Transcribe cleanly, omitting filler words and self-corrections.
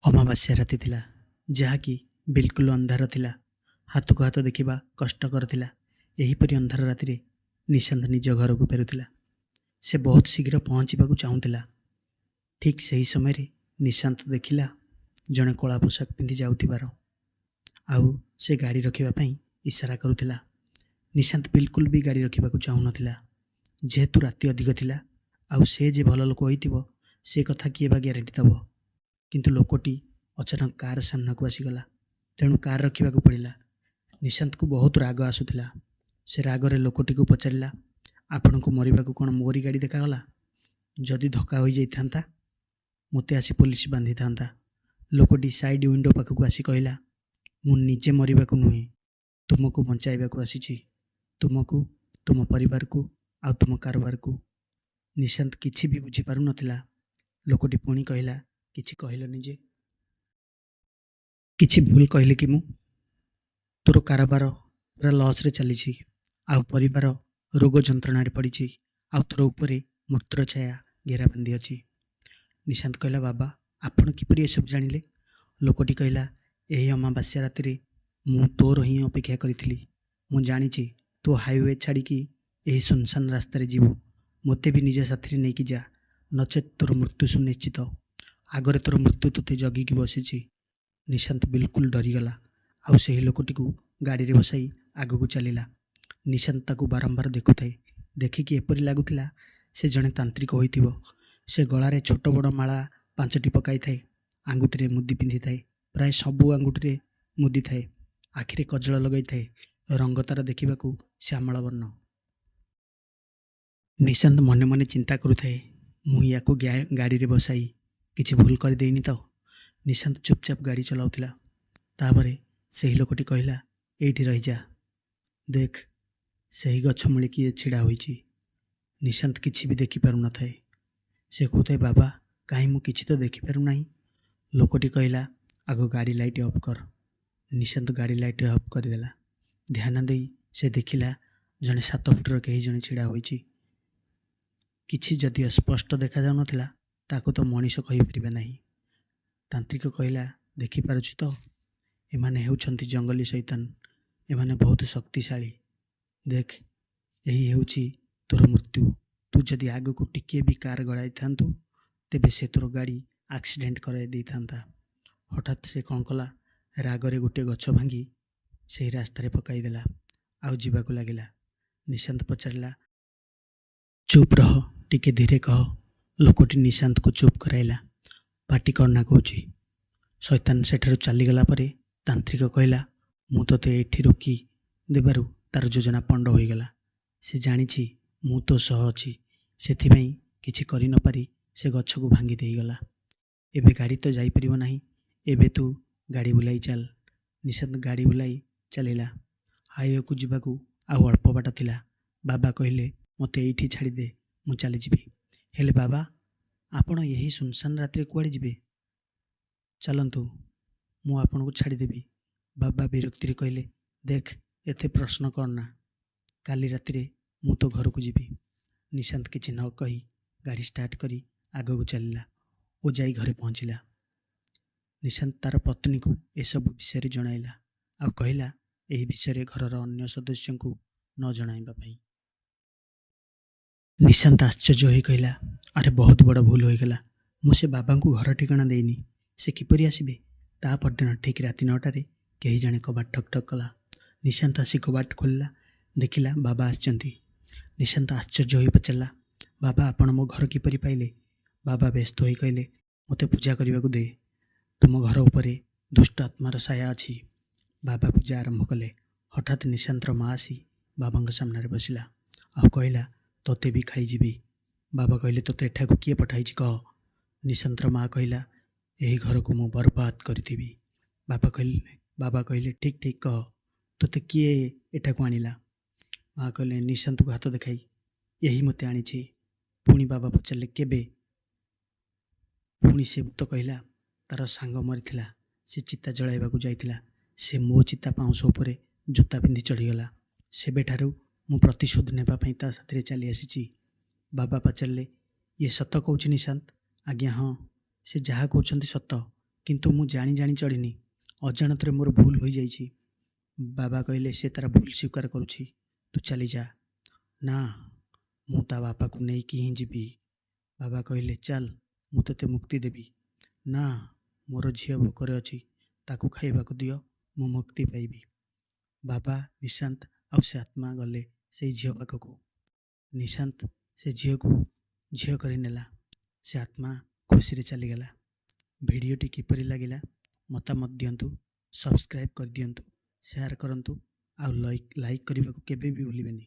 ଅମାବାସ୍ୟା ରାତି ଥିଲା, ଯାହାକି ବିଲକୁଲ ଅନ୍ଧାର ଥିଲା। ହାତକୁ ହାତ ଦେଖିବା କଷ୍ଟକର ଥିଲା। ଏହିପରି ଅନ୍ଧାର ରାତିରେ ନିଶାନ୍ତ ନିଜ ଘରକୁ ଫେରୁଥିଲା। ସେ ବହୁତ ଶୀଘ୍ର ପହଞ୍ଚିବାକୁ ଚାହୁଁଥିଲା। ଠିକ୍ ସେହି ସମୟରେ ନିଶାନ୍ତ ଦେଖିଲା ଜଣେ କଳା ପୋଷାକ ପିନ୍ଧି ଯାଉଥିବାର, ଆଉ ସେ ଗାଡ଼ି ରଖିବା ପାଇଁ ଇଶାରା କରୁଥିଲା। ନିଶାନ୍ତ ବିଲକୁଲ ବି ଗାଡ଼ି ରଖିବାକୁ ଚାହୁଁନଥିଲା। ଯେହେତୁ ରାତି ଅଧିକ ଥିଲା, ଆଉ ସେ ଯେ ଭଲ ଲୋକ ହୋଇଥିବ ସେ କଥା କିଏ ବା ଗ୍ୟାରେଣ୍ଟି ଦେବ। କିନ୍ତୁ ଲୋକଟି ଅଚାନକ କାର ସାମ୍ନାକୁ ଆସିଗଲା, ତେଣୁ କାର ରଖିବାକୁ ପଡ଼ିଲା। ନିଶାନ୍ତକୁ ବହୁତ ରାଗ ଆସୁଥିଲା। ସେ ରାଗରେ ଲୋକଟିକୁ ପଚାରିଲା, ଆପଣଙ୍କୁ ମରିବାକୁ କ'ଣ ମୋରି ଗାଡ଼ି ଦେଖାଗଲା? ଯଦି ଧକ୍କା ହୋଇଯାଇଥାନ୍ତା, ମୋତେ ଆସି ପୋଲିସ ବାନ୍ଧିଥାନ୍ତା। ଲୋକଟି ସାଇଡ୍ ୱିଣ୍ଡୋ ପାଖକୁ ଆସି କହିଲା, ମୁଁ ନିଜେ ମରିବାକୁ ନୁହେଁ, ତୁମକୁ ବଞ୍ଚାଇବାକୁ ଆସିଛି। ତୁମକୁ, ତୁମ ପରିବାରକୁ ଆଉ ତୁମ କାରବାରକୁ। ନିଶାନ୍ତ କିଛି ବି ବୁଝିପାରୁନଥିଲା। ଲୋକଟି ପୁଣି କହିଲା, କିଛି କହିଲନି ଯେ? କିଛି ଭୁଲ କହିଲି କି ମୁଁ? ତୋର କାରବାର ପୁରା ଲସ୍ରେ ଚାଲିଛି, ଆଉ ପରିବାର ରୋଗ ଯନ୍ତ୍ରଣାରେ ପଡ଼ିଛି, ଆଉ ତୋର ଉପରେ ମୃତ୍ୟୁର ଛାୟା ଘେରା ବାନ୍ଧି ଅଛି। ନିଶାନ୍ତ କହିଲା, ବାବା, ଆପଣ କିପରି ଏସବୁ ଜାଣିଲେ? ଲୋକଟି କହିଲା, ଏହି ଅମାବାସ୍ୟା ରାତିରେ ମୁଁ ତୋର ହିଁ ଅପେକ୍ଷା କରିଥିଲି। ମୁଁ ଜାଣିଛି ତୁ ହାଇୱେ ଛାଡ଼ିକି ଏହି ସୁନସାନ ରାସ୍ତାରେ ଯିବୁ। ମୋତେ ବି ନିଜ ସାଥିରେ ନେଇକି ଯା, ନଚେତ୍ ତୋର ମୃତ୍ୟୁ ସୁନିଶ୍ଚିତ। ଆଗରେ ତୋର ମୃତ୍ୟୁ ତୋତେ ଜଗିକି ବସିଛି। ନିଶାନ୍ତ ବିଲକୁଲ ଡରିଗଲା, ଆଉ ସେହି ଲୋକଟିକୁ ଗାଡ଼ିରେ ବସାଇ ଆଗକୁ ଚାଲିଲା। ନିଶାନ୍ତ ତାକୁ ବାରମ୍ବାର ଦେଖୁଥାଏ। ଦେଖିକି ଏପରି ଲାଗୁଥିଲା ସେ ଜଣେ ତାନ୍ତ୍ରିକ ହୋଇଥିବ। ସେ ଗଳାରେ ଛୋଟ ବଡ଼ ମାଳା 5ଟି ପକାଇଥାଏ, ଆଙ୍ଗୁଠିରେ ମୁଦି ପିନ୍ଧିଥାଏ, ପ୍ରାୟ ସବୁ ଆଙ୍ଗୁଠିରେ ମୁଦି ଥାଏ, ଆଖିରେ କଜଳ ଲଗାଇଥାଏ, ରଙ୍ଗ ତାର ଦେଖିବାକୁ ଶ୍ୟାମଳ ବର୍ଣ୍ଣ। ନିଶାନ୍ତ ମନେ ମନେ ଚିନ୍ତା କରୁଥାଏ, ମୁଁ ୟାକୁ ଗାଡ଼ିରେ ବସାଇ କିଛି ଭୁଲ କରିଦେଇନି ତ? ନିଶାନ୍ତ ଚୁପଚାପ ଗାଡ଼ି ଚଲାଉଥିଲା। ତାପରେ ସେହି ଲୋକଟି କହିଲା, ଏଇଠି ରହିଯା, ଦେଖ ସେହି ଗଛ ମୂଳେ କିଏ ଛିଡ଼ା ହୋଇଛି। ନିଶାନ୍ତ କିଛି ବି ଦେଖିପାରୁନଥାଏ। ସେ କହୁଥାଏ, ବାବା, କାହିଁ ମୁଁ କିଛି ତ ଦେଖିପାରୁନାହିଁ। ଲୋକଟି କହିଲା, ଆଗ ଗାଡ଼ି ଲାଇଟ୍ ଅଫ୍ କର। ନିଶାନ୍ତ ଗାଡ଼ି ଲାଇଟ୍ ଅଫ୍ କରିଦେଲା। ଧ୍ୟାନ ଦେଇ ସେ ଦେଖିଲା ଜଣେ 7 ଫୁଟର କେହି ଜଣେ ଛିଡ଼ା ହୋଇଛି। କିଛି ଯଦି ସ୍ପଷ୍ଟ ଦେଖାଯାଉନଥିଲା, ତାକୁ ତ ମଣିଷ କହିପାରିବେ ନାହିଁ। ତାନ୍ତ୍ରିକ କହିଲା, ଦେଖିପାରୁଛୁ ତ? ଏମାନେ ହେଉଛନ୍ତି ଜଙ୍ଗଲୀ ଶୈତାନ। ଏମାନେ ବହୁତ ଶକ୍ତିଶାଳୀ। ଦେଖ, ଏହି ହେଉଛି ତୋର ମୃତ୍ୟୁ। ତୁ ଯଦି ଆଗକୁ ଟିକିଏ ବି କାର ଗଡ଼ାଇଥାନ୍ତୁ, ତେବେ ସେ ତୋର ଗାଡ଼ି ଆକ୍ସିଡେଣ୍ଟ କରାଇ ଦେଇଥାନ୍ତା। ହଠାତ୍ ସେ କ'ଣ କଲା, ରାଗରେ ଗୋଟିଏ ଗଛ ଭାଙ୍ଗି ସେହି ରାସ୍ତାରେ ପକାଇଦେଲା, ଆଉ ଯିବାକୁ ଲାଗିଲା। ନିଶାନ୍ତ ପଚାରିଲା, ଚୁପ୍ ରହ, ଟିକେ ଧୀରେ କହ। ଲୋକଟି ନିଶାନ୍ତକୁ ଚୁପ୍ କରାଇଲା। ପାଟି କରନା କହୁଛି। ଶୈତାନ ସେଠାରୁ ଚାଲିଗଲା ପରେ ତାନ୍ତ୍ରିକ କହିଲା, ମୁଁ ତୋତେ ଏଠି ରୋକି ଦେବାରୁ ତାର ଯୋଜନା ପଣ୍ଡ ହୋଇଗଲା। ସେ ଜାଣିଛି ମୁଁ ତୋ ସହ ଅଛି, ସେଥିପାଇଁ କିଛି କରି ନପାରି ସେ ଗଛକୁ ଭାଙ୍ଗି ଦେଇଗଲା। ଏବେ ଗାଡ଼ି ତ ଯାଇପାରିବ ନାହିଁ, ଏବେ ତୁ ଗାଡ଼ି ବୁଲାଇ ଚାଲ। ନିଶାନ୍ତ ଗାଡ଼ି ବୁଲାଇ ଚାଲିଲା। ହାଇୱେକୁ ଯିବାକୁ ଆଉ ଅଳ୍ପ ବାଟ ଥିଲା। ବାବା କହିଲେ, ମୋତେ ଏଇଠି ଛାଡ଼ିଦେ, ମୁଁ ଚାଲିଯିବି। ହେଲେ ବାବା, ଆପଣ ଏହି ସୁନସାନ ରାତିରେ କୁଆଡ଼େ ଯିବେ? ଚାଲନ୍ତୁ, ମୁଁ ଆପଣଙ୍କୁ ଛାଡ଼ିଦେବି। ବାବା ବିରକ୍ତିରେ କହିଲେ, ଦେଖ, ଏତେ ପ୍ରଶ୍ନ କରନା, କାଲି ରାତିରେ ମୁଁ ତୋ ଘରକୁ ଯିବି। ନିଶାନ୍ତ କିଛି ନ କହି ଗାଡ଼ି ଷ୍ଟାର୍ଟ କରି ଆଗକୁ ଚାଲିଲା ଓ ଯାଇ ଘରେ ପହଞ୍ଚିଲା। ନିଶାନ୍ତ ତାର ପତ୍ନୀକୁ ଏସବୁ ବିଷୟରେ ଜଣାଇଲା, ଆଉ କହିଲା ଏହି ବିଷୟରେ ଘରର ଅନ୍ୟ ସଦସ୍ୟଙ୍କୁ ନ ଜଣାଇବା ପାଇଁ। ନିଶାନ୍ତ ଆଶ୍ଚର୍ଯ୍ୟ ହୋଇ କହିଲା, ଆରେ ବହୁତ ବଡ଼ ଭୁଲ ହୋଇଗଲା, ମୁଁ ସେ ବାବାଙ୍କୁ ଘର ଠିକଣା ଦେଇନି, ସେ କିପରି ଆସିବେ? ତା ପରଦିନ ଠିକ୍ ରାତି 9ଟାରେ କେହି ଜଣେ କବାଟ ଠକ୍ ଠକ୍ କଲା। ନିଶାନ୍ତ ଆସି କବାଟ ଖୋଲିଲା, ଦେଖିଲା ବାବା ଆସିଛନ୍ତି। ନିଶାନ୍ତ ଆଶ୍ଚର୍ଯ୍ୟ ହୋଇ ପଚାରିଲା, ବାବା, ଆପଣ ମୋ ଘର କିପରି ପାଇଲେ? ବାବା ବ୍ୟସ୍ତ ହୋଇ କହିଲେ, ମୋତେ ପୂଜା କରିବାକୁ ଦେ, ତୁମ ଘର ଉପରେ ଦୁଷ୍ଟ ଆତ୍ମାର ସାୟା ଅଛି। ବାବା ପୂଜା ଆରମ୍ଭ କଲେ। ହଠାତ୍ ନିଶାନ୍ତର ମା ଆସି ବାବାଙ୍କ ସାମ୍ନାରେ ବସିଲା ଆଉ କହିଲା, ତୋତେ ବି ଖାଇଯିବି। ବାବା କହିଲେ, ତୋତେ ଏଠାକୁ କିଏ ପଠାଇଛି କହ। ନିଶାନ୍ତର ମା କହିଲା, ଏହି ଘରକୁ ମୁଁ ବର୍ବାଦ କରିଦେବି। ବାବା କହିଲେ, ଠିକ୍ ଠିକ୍ କହ, ତୋତେ କିଏ ଏଠାକୁ ଆଣିଲା? ମା କହିଲେ, ନିଶାନ୍ତକୁ ହାତ ଦେଖାଇ, ଏହି ମୋତେ ଆଣିଛି। ପୁଣି ବାବା ପଚାରିଲେ, କେବେ? ପୁଣି ସେ ଭୂତ କହିଲା, ତାର ସାଙ୍ଗ ମରିଥିଲା, ସେ ଚିତା ଜଳାଇବାକୁ ଯାଇଥିଲା, ସେ ମୋ ଚିତା ପାଉଁଶ ଉପରେ ଜୋତା ପିନ୍ଧି ଚଢ଼ିଗଲା। ସେବେଠାରୁ ମୁଁ ପ୍ରତିଶୋଧ ନେବା ପାଇଁ ତା ସାଥିରେ ଚାଲି ଆସିଛି। ବାବା ପଚାରିଲେ, ଇଏ ସତ କହୁଛି ନିଶାନ୍ତ? ଆଜ୍ଞା ହଁ, ସେ ଯାହା କହୁଛନ୍ତି ସତ, କିନ୍ତୁ ମୁଁ ଜାଣି ଜାଣି ଚଢ଼ିନି, ଅଜାଣତରେ ମୋର ଭୁଲ ହୋଇଯାଇଛି। ବାବା କହିଲେ, ସେ ତା'ର ଭୁଲ ସ୍ୱୀକାର କରୁଛି, ତୁ ଚାଲିଯା। ନା, ମୁଁ ତା ବାପାକୁ ନେଇକି ହିଁ ଯିବି। ବାବା କହିଲେ, ଚାଲ, ମୁଁ ତୋତେ ମୁକ୍ତି ଦେବି। ନା, ମୋର ଝିଅ ଭୋକରେ ଅଛି, ତାକୁ ଖାଇବାକୁ ଦିଅ, ମୁଁ ମୁକ୍ତି ପାଇବି। ବାବା, ନିଶାନ୍ତ ଆଉ ସେ ଆତ୍ମା ଗଲେ ସେଇ ଝିଅ ପାଖକୁ। ନିଶାନ୍ତ ସେ ଝିଅକୁ ଝିଅ କରିନେଲା। ସେ ଆତ୍ମା ଖୁସିରେ ଚାଲିଗଲା। ଭିଡ଼ିଓଟି କିପରି ଲାଗିଲା ମତାମତ ଦିଅନ୍ତୁ, ସବସ୍କ୍ରାଇବ୍ କରିଦିଅନ୍ତୁ, ସେୟାର କରନ୍ତୁ ଆଉ ଲାଇକ୍ କରିବାକୁ କେବେ ବି ଭୁଲିବେନି।